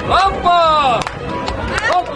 Hoppa! Hop!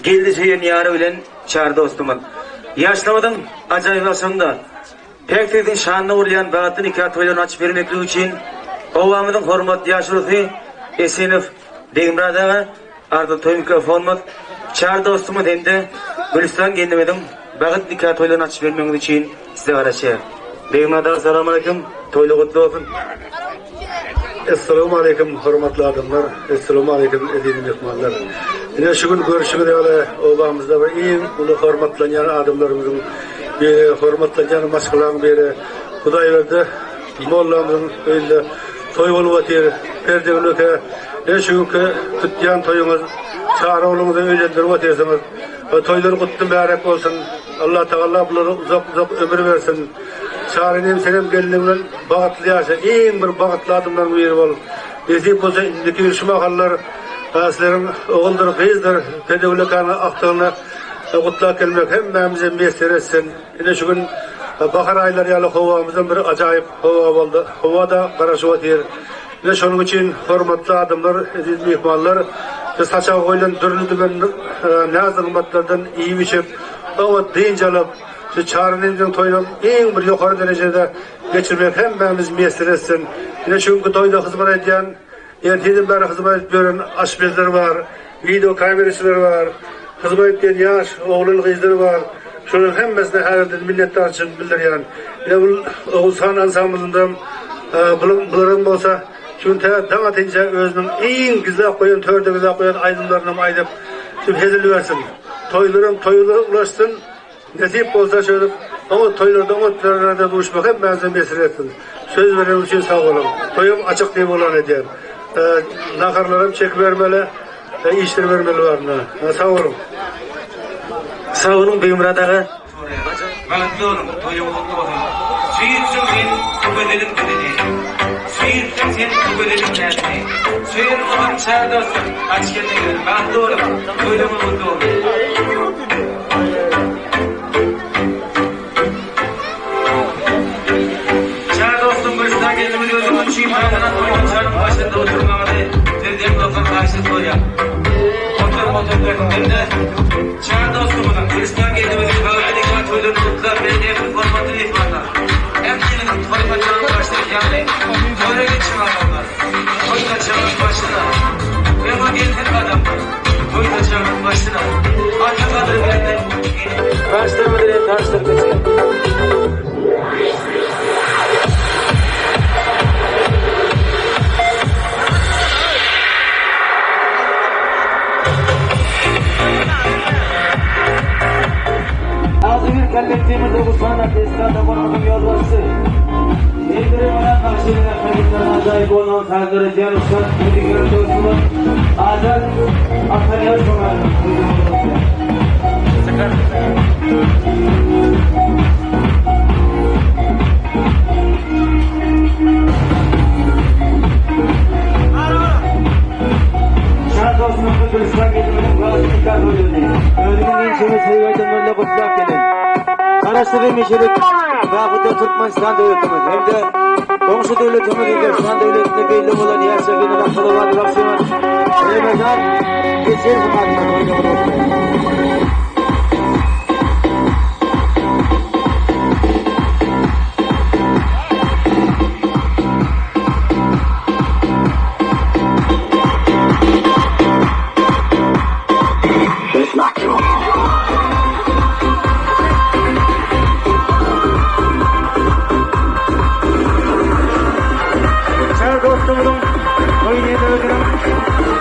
Geldi söýen ýary bilen çar dostumyz. Ýaşlarymyzyň ajaýyp agşamda päk söýgüň şanyna gurulýan bagtly nika toýlaryny açyp bermekligi üçin obamyzyň hormatly ýaşulusy Esenow Begmyrat aga, arzyly toý mikrofonymyz. Çary dostumyz hem-de Gülüstan gelnimiziň bagyt nika toýlaryny açyp bermegiňiz üçin size garaşýar. Begmyrat aga salam aleýkum, toýlar gutly bolsun. Essalamu aleýkum hormatly adamlar, Essalamu aleýkum eziz myhmanlar. Ine şu gün görşüňiz ýaly obamyzda bir iň uly hormatlanýan adamlarymyzyň biri, hormatlanýan maşgalaň biri Hudaýberdi mollamyzyň öýünde toý bolup otyr. Perdegül öke, ine şu günki tutýan toýuňyz, Çary ogluňyzy öýlendirip otyrsyňyz. Toýlar gutly mübärek bolsun. Allatagala bulara uzak-uzak ömür bersin. Çary inim senem gelniň bilen bagtly ýaşa iň bir bagtly adamlaryň biri bol. Nesip bolsa indiki ýyl şu mahallar sizleriň oguldyr gyzdyr Pedewlekanyň akdygyny gutlap gelmek hemmämize miýesser etsin. Ine şu gün bahar aýlary ýaly howamyzam bir ajaýyp howa boldy. Howa-da garaşyp otyr. Ine şonuň üçin hormatly adamlar, eziz myhmanlar, biz saçaga goýlan dürli-dümen näz-nygmatlardan iýip-içip, oňat dynç alyp, şu Çary Nemiziň toýunam iň bir ýokary derejede geçirmek hemmämiz miýesser etsin. Ine şu günki toýda hyzmat edýän, ertirden bäri hyzmat edip ýören aşpezler bar, wideo kameraçylar bar, hyzmat edýän ýaş oglan-gyzlar bar. Şolaryň hemmesine häzirden minnetdarçylyk bildirýän. Ine bul Oguzhan ansamblyndan bularam bolsa şu gün tä daň atynça özüniň iň gizläp goýan, törde gizläp goýan aýdymlarynam aýdyp, şu hezil bersin. Toýlaram toýa ulaşsyn. Nesip bolsa şöyle oňat toýlarda oňat ýerlerde duşmak hemmämize miýesser etsin. Söz bereniňiz üçin sag boluň. Toýum açyk diýip yglan edýän. Naharlaram çekibermeli, işdiribermeli baryna. Sag boluň. Sag boluň Begmyrat aga. Bagtly boluň, toýuňyz gutly bolsun. Söýüpsiň sen bu gözeliň dilini. Söýüpsiň sen bu gözeliň näzini. Söýen bolsaň çar dostum, aç gelmegiň. Bagtly boluň, toýlaryňyz gutly bolsun. Çar dostum Gülüstan gelnimiz özüňiz üçin paýlanan toýnaçanyň başynda oturmagyňyzy sizden bolsa haýyş soraýan. Oturyp oturyp bersin hem-de Çar dostumyzyň, Gülüstan gelnimiziň bagtly nika toýlaryny gutlap meni ähli hormatly myhmanlar, ähliňiziň toý saçagynyň başyna ýagny toýa geçjek adamlar, toý saçagynyň başyna, öňe gelsin adamlar, toý saçagynyň başyna, ata gadyry bilenler Tanyşlarymyz bilen tanyşdyryp geçeýin. Agzybir kollektiwimiz Oguzhan orkestrada bolmagyň ýolbaşçysy. Elbire Myrat bagşynyň ähli ajaýyp bolmagyň sazlary edýän ussat müzikant dostumyz Azat Ataýazowa. Garaşsyz hemişelik Bakuda Türkmenistan döwletimiz hem-de goňşy döwletimiz Özbegistan döwletinde belli bolan ýaşaýjy Magtymguly Bagşymyz Remezan Geçirew adyndan oýnagy Çar dostumyzyň toýuny özüniň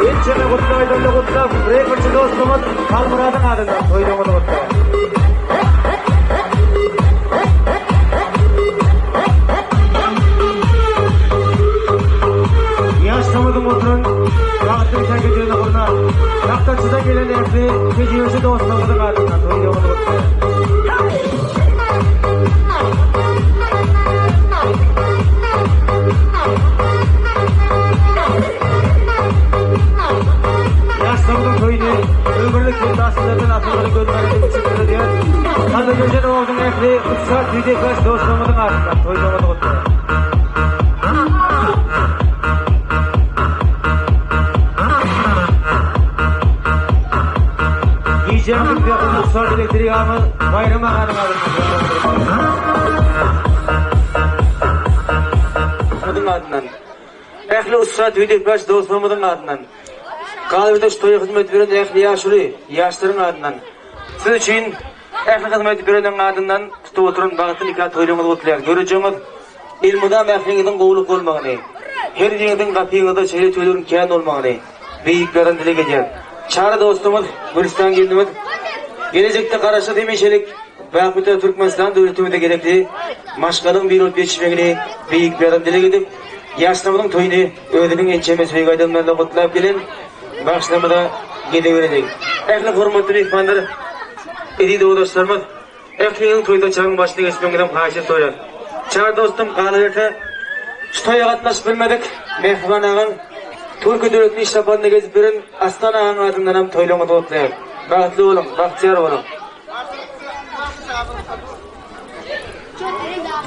ençeme gutly aýdymly gutlap, reperçi dostumyz Halmyradyň adyndan toýuny gutlaýar. Ýaşlygymyzyň oturan bagtly şägirdini gurnap, Tagtaçyda gelen ähli tejribeçi dostlarymyzyň adyndan toýuňyzy gutlaýarys. Ýaşlygymyzyň toýuny ömürlik ýoldaşlardan asylly gözbaşy üçin döredýän Gadyrlyja dostuň ähli ussat tüýdekaş dostlarymyzyň adyndan toýuňyzy gutlaýarys. Gijämiziň ýakyn ussat elektrigimiz Baýram aganyň adyndan. Ähli ussat hüdekbaş dostlarymyzyň adyndan. Galyberse şu toýa hyzmat beren ähli ýaşuly ýaşlaryň adyndan siz üçin ähli hyzmat bereniň adyndan tutup oturan bagtly nika toýlaryňyzy gutlaýarys. Görejegiňiz elmydam ähliňiziň gowulyk bolmagyny, her biriňiziň gapyňyzda şeýle toýlaryň kän bolmagyny beýiklerden dileg edýäris. Çary dostumyz Gülüstan gelnimiz gelejekde Garaşsyz hemişelik Baky Türkmenistan döwletimize gerekli maşgalaň biri bolup ýetişmegini beýiklerden dileg edip, ýaşlarymyzyň toýuny özüniň ençeme söýgi aýdymlarynda gutlap gelen bagşylarymyza gezek bereli. Ähli hormatly myhmanlar, eziz owdaşlarymyz, ähliňiziň toý saçagyň başyna geçmegiňizem haýyş edip soraýarys. Çary dostum, galyberse, şu toýa gatnaşyp bilmedik Mähriban agaň Türkiýe döwletiniň iş saparynda gezip ýören Aslan agaň adyndanam toýlaryňyzy gutlaýarys. Bagtly boluň, bagtyýar boluň!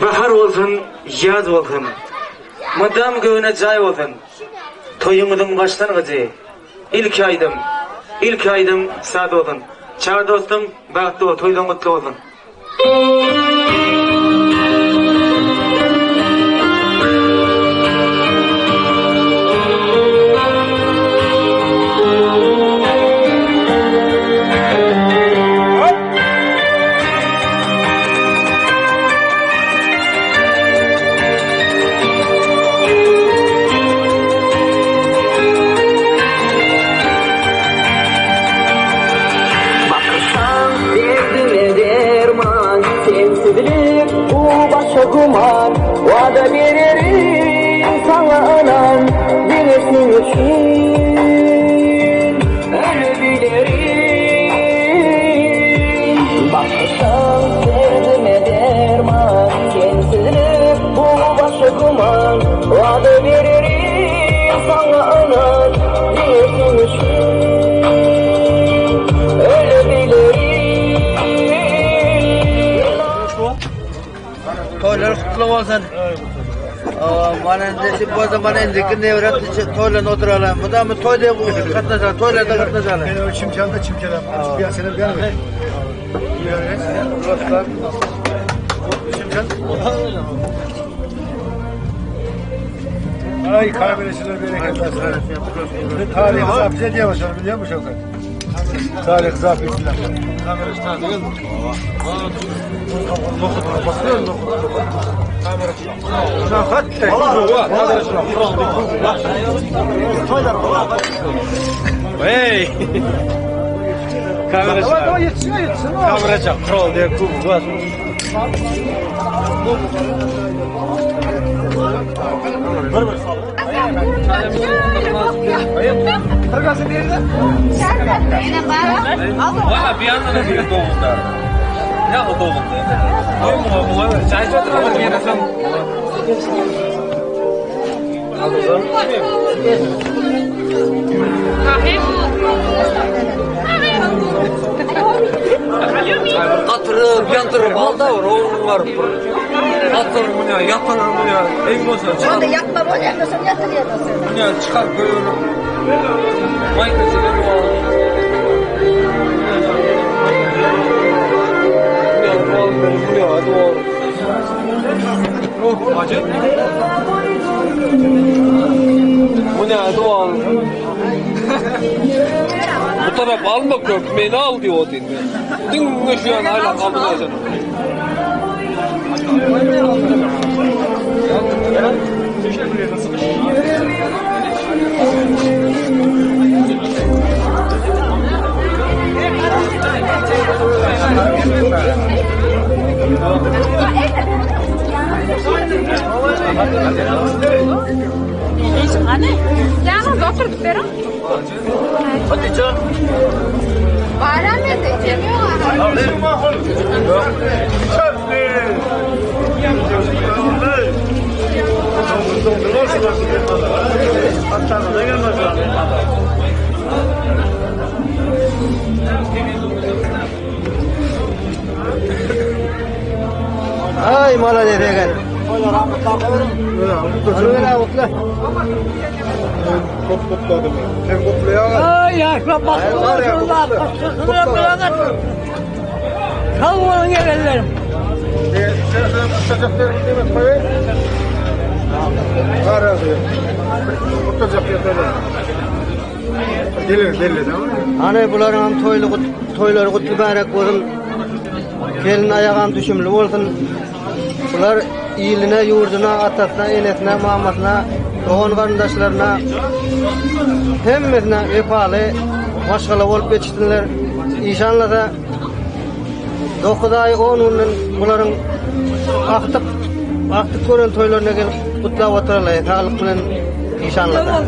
Bahar bolsun, ýaz bolsun, Mydam göwne jaý bolsun. Toýuňyzyň başlangyjy, Ilki aýdym, ilki aýdym saz bolsun. Çary dostum, bagtly bol, toýlaň gutly bolsun. Bakyrsaň derdime derman, Sensizlik bu başa güman, Wada bererin saňa ynan, Diňe seň üçin ölebilirin. Bakyrsaň derdime derman, Sensizlik bu başa güman, Wada bererin saňa ynan, Diňe seň üçin ölebilirin. Toýlar gutly bolsun. Mana nesip bolsa mana indiki newret toýlarynda oturaly. Mydama toý diýip gatnaşaly, toýlarda gatnaşaly. Men çimçanda çimçeler. Piyasadan bir yana. Çimçan. Ay kamerasını bereket versin. Tarih zapt ediyor biliyor musun? Tarih zapt ediyor. Hey! Kamera Kamera kural diye kubu var. Valla bir yandan da bir doğuldu. Ya o doğuldu. Gatyryp, ýantyryp al da bir ogluň bar. Gatyr muny, ýatyr muny. Eň bolsa çykar. Onda ýatma bolýar, şol ýatyrýar sen. Muny çykar goýup. Maýka çeker bu. Bu ne adı al. Bu taraf alma köpmeğini al diyor o dinle. Dinle şu an hala kaldı canım. Hany? Ýaňy oturyp beriň. Hatice. Baram edi, ýok. Ay malades egen. Rahmetli. Kop kopladım. Sen koplayan. Ay yaşla baktım şurada. Kutla bilemedim. Sağ olun gelenlerim. Sen sen tutacakları demek koy. Var abi. Tutacak yeter. Hany bularyňam toýly toýlary gutly bärek bolsun. Gelin aýagam düşümli bolsun. Bular iline, ýurduna, atasyna, enesine, mamasyna, dogan garyndaşlaryna hemmesine wepaly maşgala bolup ýetişsinler. Işanlasa 9 aý 10 günden bularyň agtyk agtyk gören toýlaryna gelip gutlap oturarlar. Saglyk bilen işanlasa.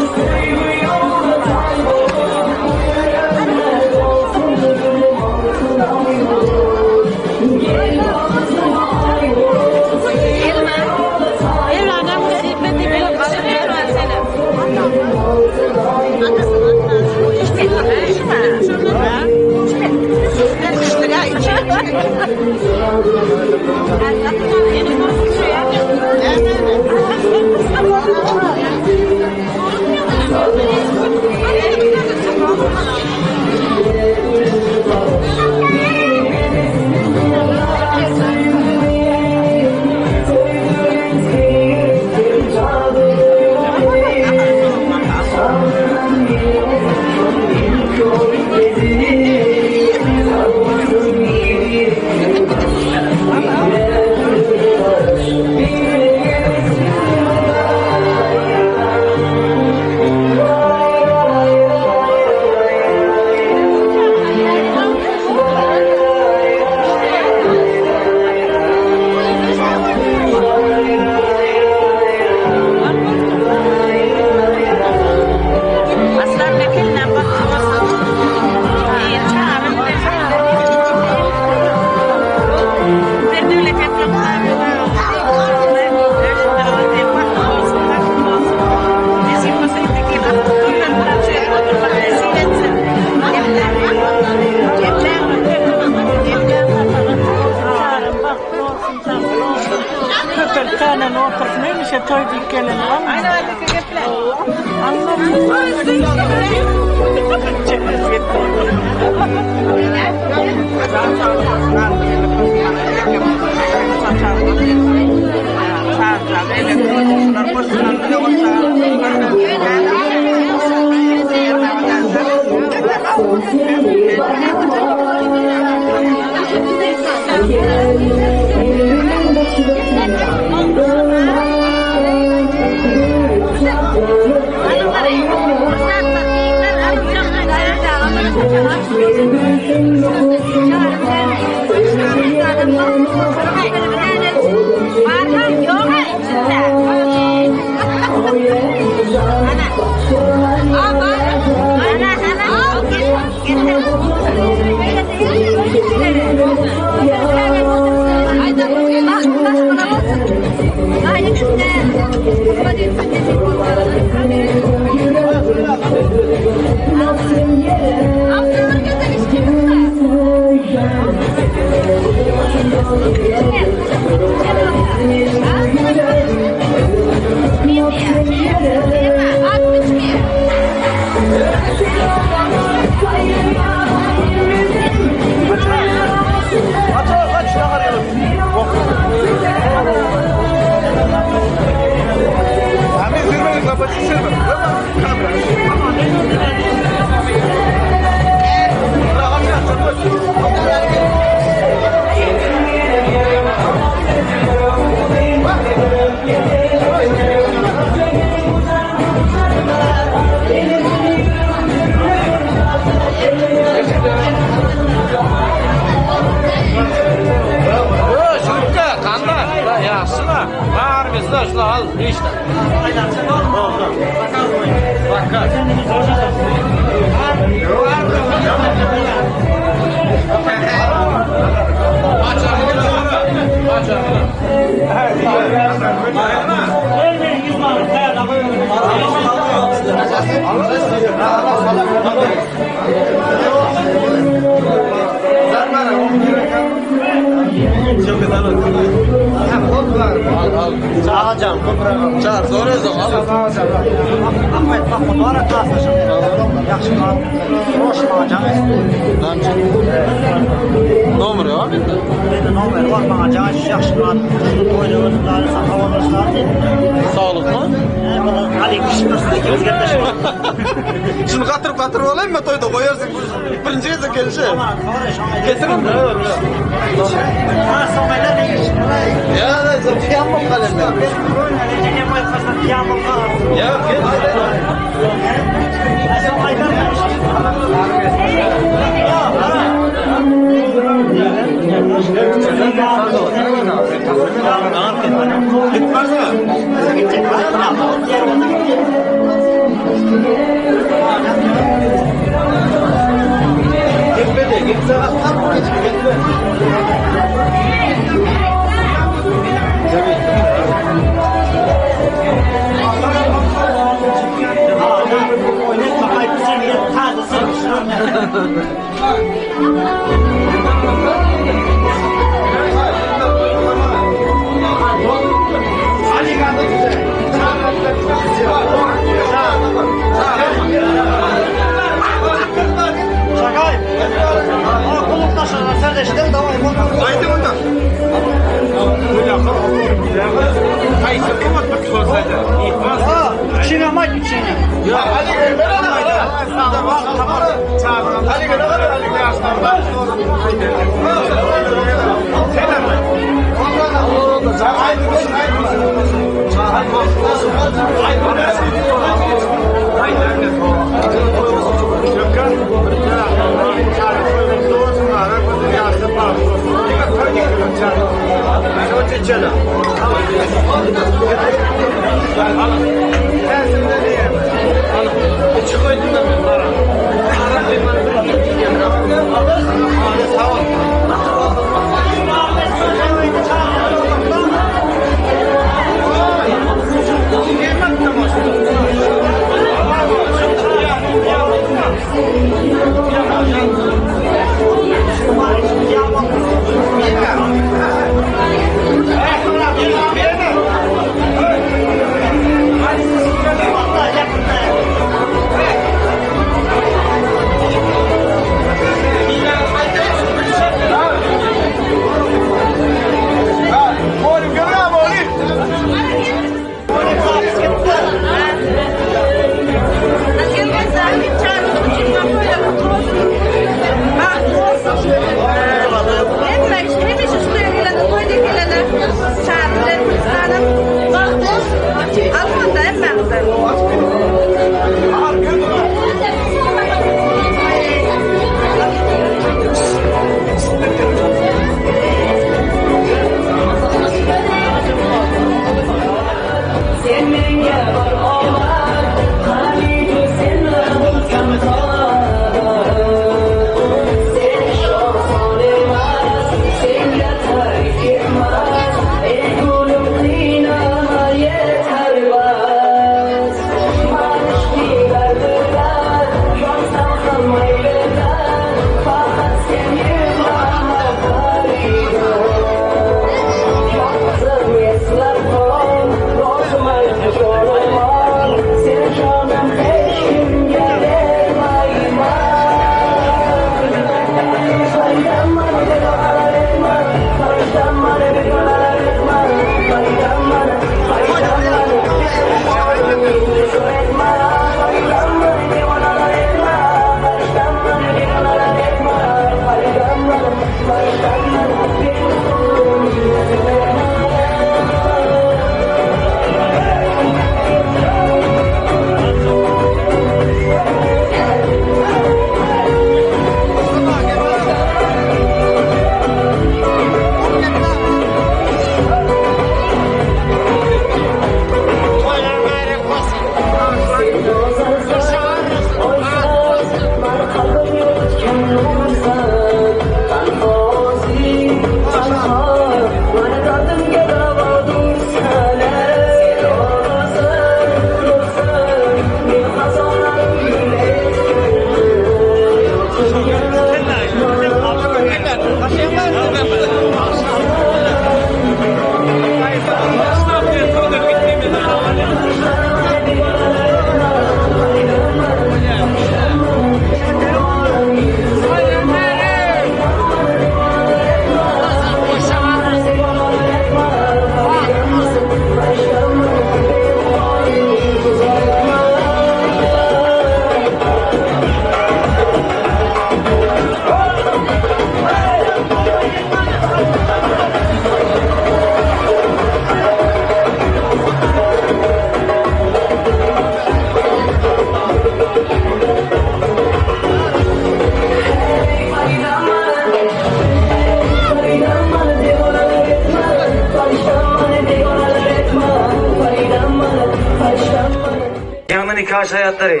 Ýaňy nika şaýatlary,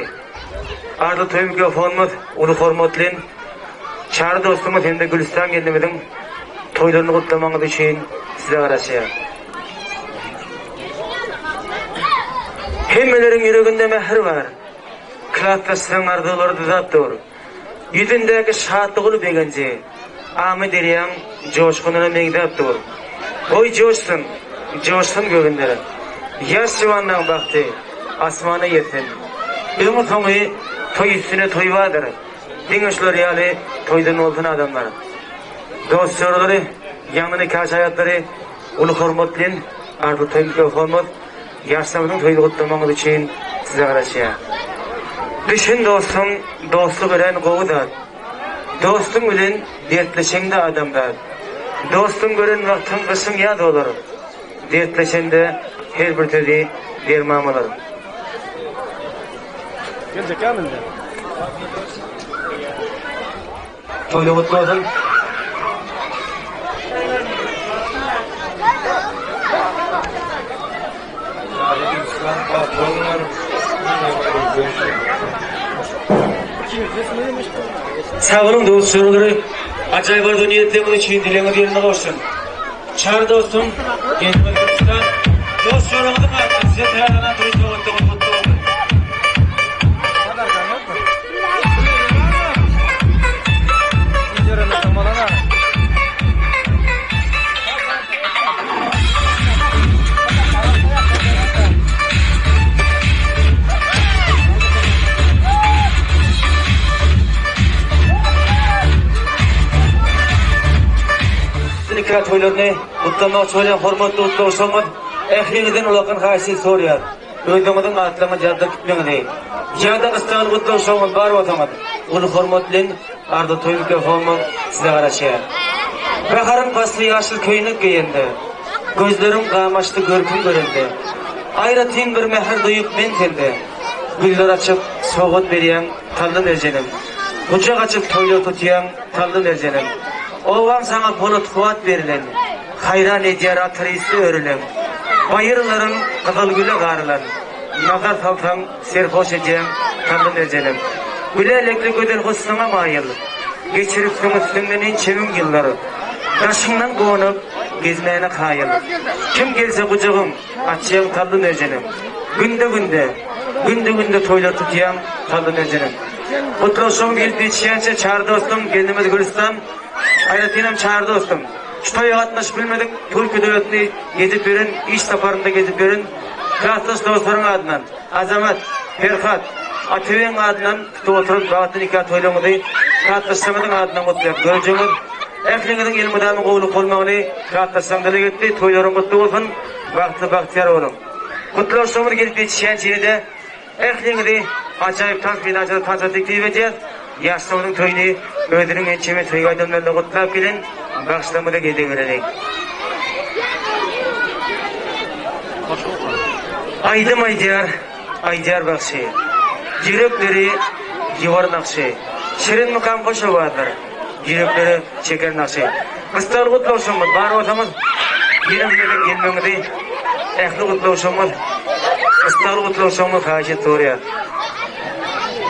Arzyly toý mikrofonymyz uly hormat bilen Çary dostumyz hem-de Gülüstan gelnimiziň toýlaryny gutlamagyňyz üçin size garaşýar. Hemmeleriň ýüreginde mähir bar. Klasdaşlaryň arzuwlary dyzap dur. Ýüzündäki şatlygyny begenji Amyderýaň joşgunyna meňzäp dur. Goý joşsun, joşsun göwünler. Ýaş juwanlaň bagty asmana ýetsin. Öňi-soňy toý üstüne toý bardyr. Diňe şular ýaly toýdan bolsun adamlar. Dost-joralary, ýaňy nika şaýatlary uly hormat bilen arzuw toý mikrofonymyz Ýaşlarymyzyň toýuny gutlamagyňyz üçin size garaşýar. Düşün dostum, dostluk örän gowy zat. Dostuň bilen dertleşeňde adamzat. Dostuň gören wagtyň gyşyň ýaz bolar. Dertleşende her bir sözi derman bolar. Toýlar gutly bolsun. Sag boluň dost joralary. Ajaýyp arzuw niýetleriňiz üçin dilegiňiz ýerine gowşsun. Çary dostum, geldiňiz Gürjüstan. Dost joraňyzyň adyndan size täzeden toý sowgatlaryňyz gutly bolsun. Nika toýlaryny gutlamakçy bolýan hormatly gutlagçylarymyz ähliňizden ulakan haýyş sorýar. Özüňiziň atlaryňyzy ýazdyryp gitmegiňizi. Ýa-da gyssagly gutlagçylaryňyz bar bolsaňyz, uly hormat bilen Arzuw toý mikrofonymyz size garaşýar. Baharyň pasly ýaşyl köýnek geýende, Gözleriň gamaşdy görküň görende. Aýratyn bir mähir duýup men sende, Güller açyp, sowgat berýäň Tally merjenim. Gujak açyp toýlar tutýaň Tally merjenim. Obaň saňa polat kuwwat berilen, Haýran edýär atyr ysy örülen. Baýyrlaryň gyzyl güle garylan, Nazar salsaň serhoş edýäň Tally merjenim. Gülälekli gözel husnuňa maýyl, Geçiripsiň üstüňden ençe müň ýyllar. Daşyňdan gonup, gezmäne kaýyl. Kim gelse gujagyň açýaň Tally merjenim. Günde-günde, günde-günde toýlar tutýaň Tally merjenim. Gutlaşygyň gelip ýetişýänçä Çary dostum, gelnimiz Gülüstan, aýratynam Çary dostum, şu toýa gatnaşyp bilmedik, Türkiýe döwletini gezip ýören, iş saparynda gezip ýören klasdaş dostlaryň adyndan, Azamat, Perhat, Atabegiň adyndan tutup oturan bagtly nika toýlaryňyzy klasdaşlaryňyzyň adyndan gutlaýarys. Görjegiňiz, ähliňiziň elmydama gowulyk bolmagyny klasdaşlaryň dileg etdi. Toýlaryň gutly bolsun, bagtly, bagtyýar boluň. Gutlagçylygymyz gelip ýetişýänçä ýene-de ähliňizi ajaýyp tans meýdançasynda tansa teklip edýäris. Ýaşlarymyzyň toýuny özüniň ençeme söýgi aýdymlarynda gutlap gelen bagşylarymyza gezek bereliň. Aýdym aýdýar, aýdýar bagşy. Ýürekleri ýuwar nagşy. Şirin mukam hoş owazlar. Ýüreklere çeker nagşy. Gyssagly gutlagşygymyz bar bolsaňyz, ýene bir gezek gelmegiňizi ähli gutlagşygymyz gyssagly gutlagşygymyz haýyş edip soraýar.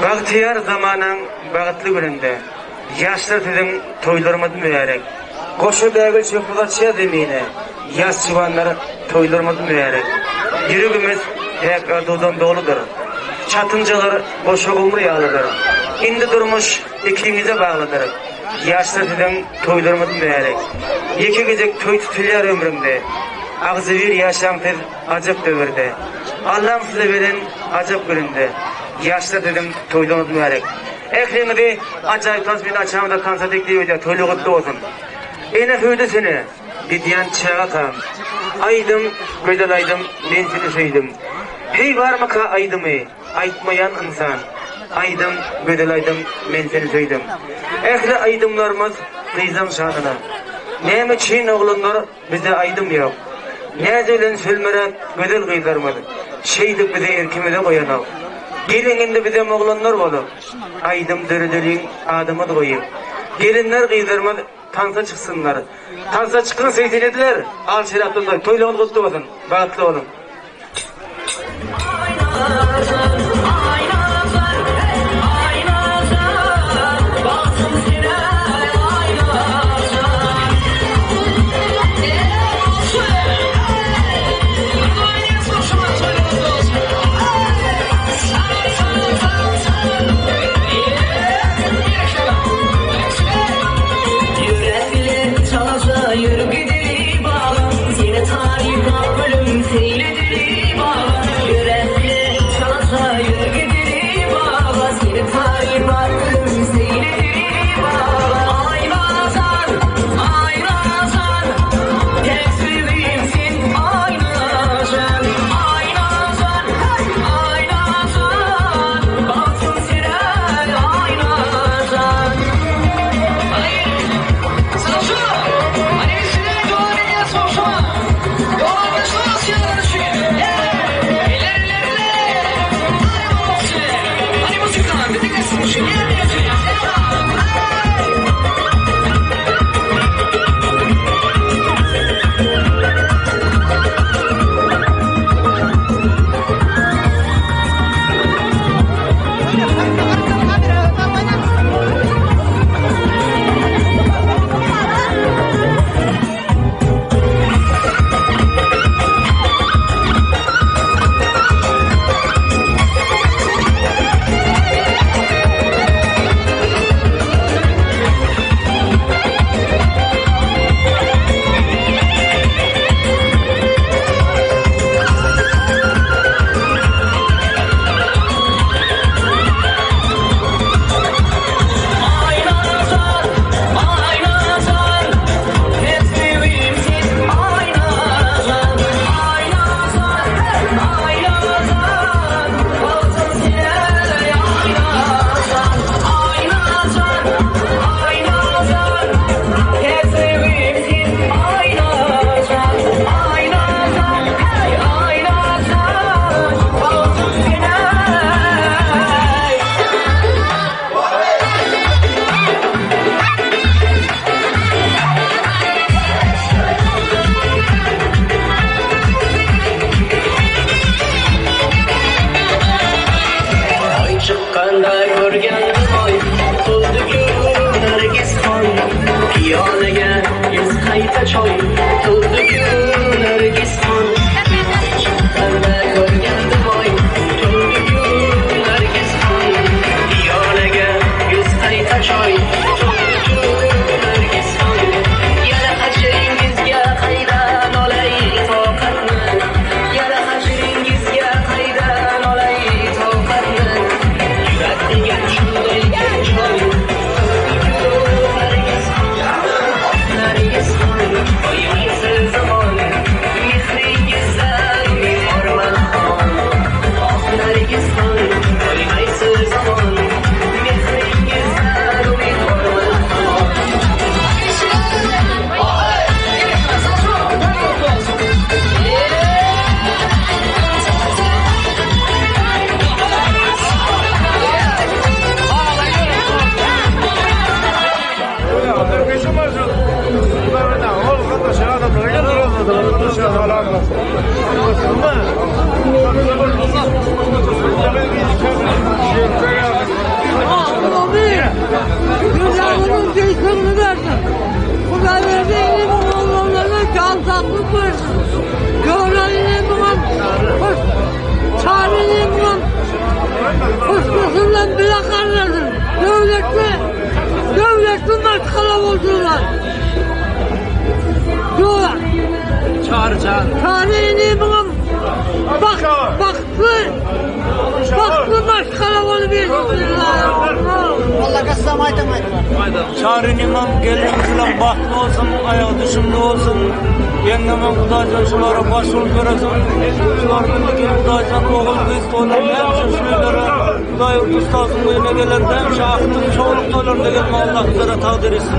Bagtyýar zamanaň bagtly gününde Ýaşlar siziň toýlaryňyz mübärek. Goşa bägül şöhle saçýar zemine, Ýaş juwanlar toýlaryňyz mübärek. Ýüregimiz päk arzuwdan doludyr. Çatynjalar goşa gumry ýalydyr. Indi durmuş ikiňize baglydyr. Ýaşlar siziň toýlaryňyz mübärek. Ýeke gezek toý tutulýar ömrüňde. Agzybir ýaşaň siz ajap döwürde. Allaň size beren ajap gününde. Ýaşlar siziň toýlaryňyz mübärek. Ähliňizi ajaýyp tans bilen açamyzda tansa teklip edýär. Toýlar gutly bolsun. Ene hüwdi seni gidýän çagakam. Aýdym gözel aýdym men seni söýdüm. Heý barmyka aýdymy aýtmaýan ynsan. Aýdym gözel aýdym men seni söýdüm. Ähli aýdymlarymyz gyzlaň şanyna. Näme üçin oglanlar Bizde aýdym ýok. Näz bilen sülmüräp gözel gyzlarymyz şeýdip bizi erkimize goýanok. Geliň indi bizem oglanlar bolup, aýdym döredeliň adymyz goýup. Gelinler gyzlarymyz tansa çyksynlar. Tansa çykyň 80 ediler. Al şerapdan doý. Toýlaryňyz gutly bolsun. Bagtly boluň. Dünýäniň beýikligini bersin. Hudaýberdi inimiň oglanlaryna jan saglyk bersin. Ýola inimiňem hoş, Çary inimiňem hoşlaşy bilen bile garrasyn. Döwletli, döwletli maşgala bolsunlar. Ýola. Çary çary. Çary inimiňem bagt, bagtly, bagtly maşgala bolup ýetişsinler. Çary inimem gelin bilen bagtly bolsun, aýagy düşümli bolsun. Ýeňňemem Hudaýjan şulara baş bolup ýöresin. Şular bilen Hudaýjan ogul gyz toýlaryny hemişe şu ýerlere Hudaý ustasyň öýüne gelende hemişe akdyk çowluk toýlarynda gelmegi Allah bizlere takdyr etsin.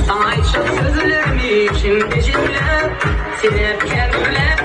Saňa aýtjak sözlerimi çimde jemläp, Sebäpkär bilen.